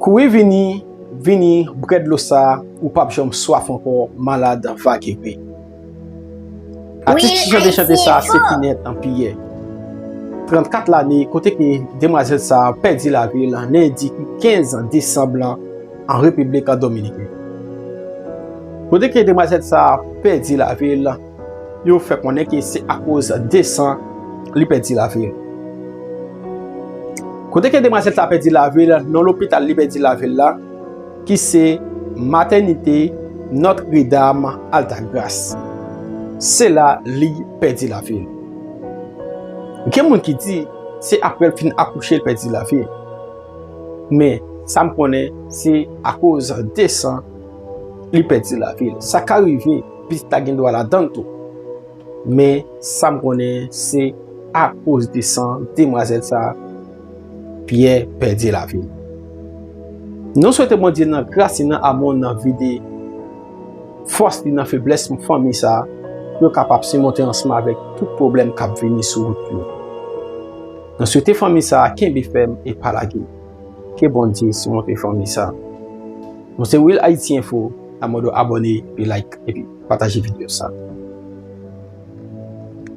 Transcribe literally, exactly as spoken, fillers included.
Kouri vini, vini bwè dlo sa, ou p ap janm swaf ankò, malad va geri. Atis ki chante chante sa se Pinèt an Piyè. Trannkat lane, kote ke demwazèl sa pèdi lavi l lendi ki kenz desanm lan an Repiblik Dominiken. Kote ke demwazèl sa pèdi lavi l, yo fè konnen ke se akoz de san li pèdi lavi l. Kote ke demwazèl sa pèdi lavi l, non lopital li pèdi lavi l la, ki se Matènite Notre Dame Alta Grace. Se la li pèdi lavi l. Gen moun ki di se apre l fin akouche l pèdi lavi l. Men, sa m konnen, se akoz de san li pèdi lavi l. Sa ka rive, pitit la gen dwa ladan l tou. Men, sa m konnen, se akoz de san demwazèl sa, Pyè pèdi lavi l. Nou swete Bondye nan gras li, nan amou l, nan vide fòs li nan feblès fanmi sa, pou yo kapab simonte ansanm avèk tout pwoblèm k ap vini sou wout yo. Nou swete fanmi sa kenbe fèm e pa lage. Ke Bondye simonte fanmi sa. Mwen se Will Haiti Info, la mande w abòne, epi like, epi pataje videyo sa.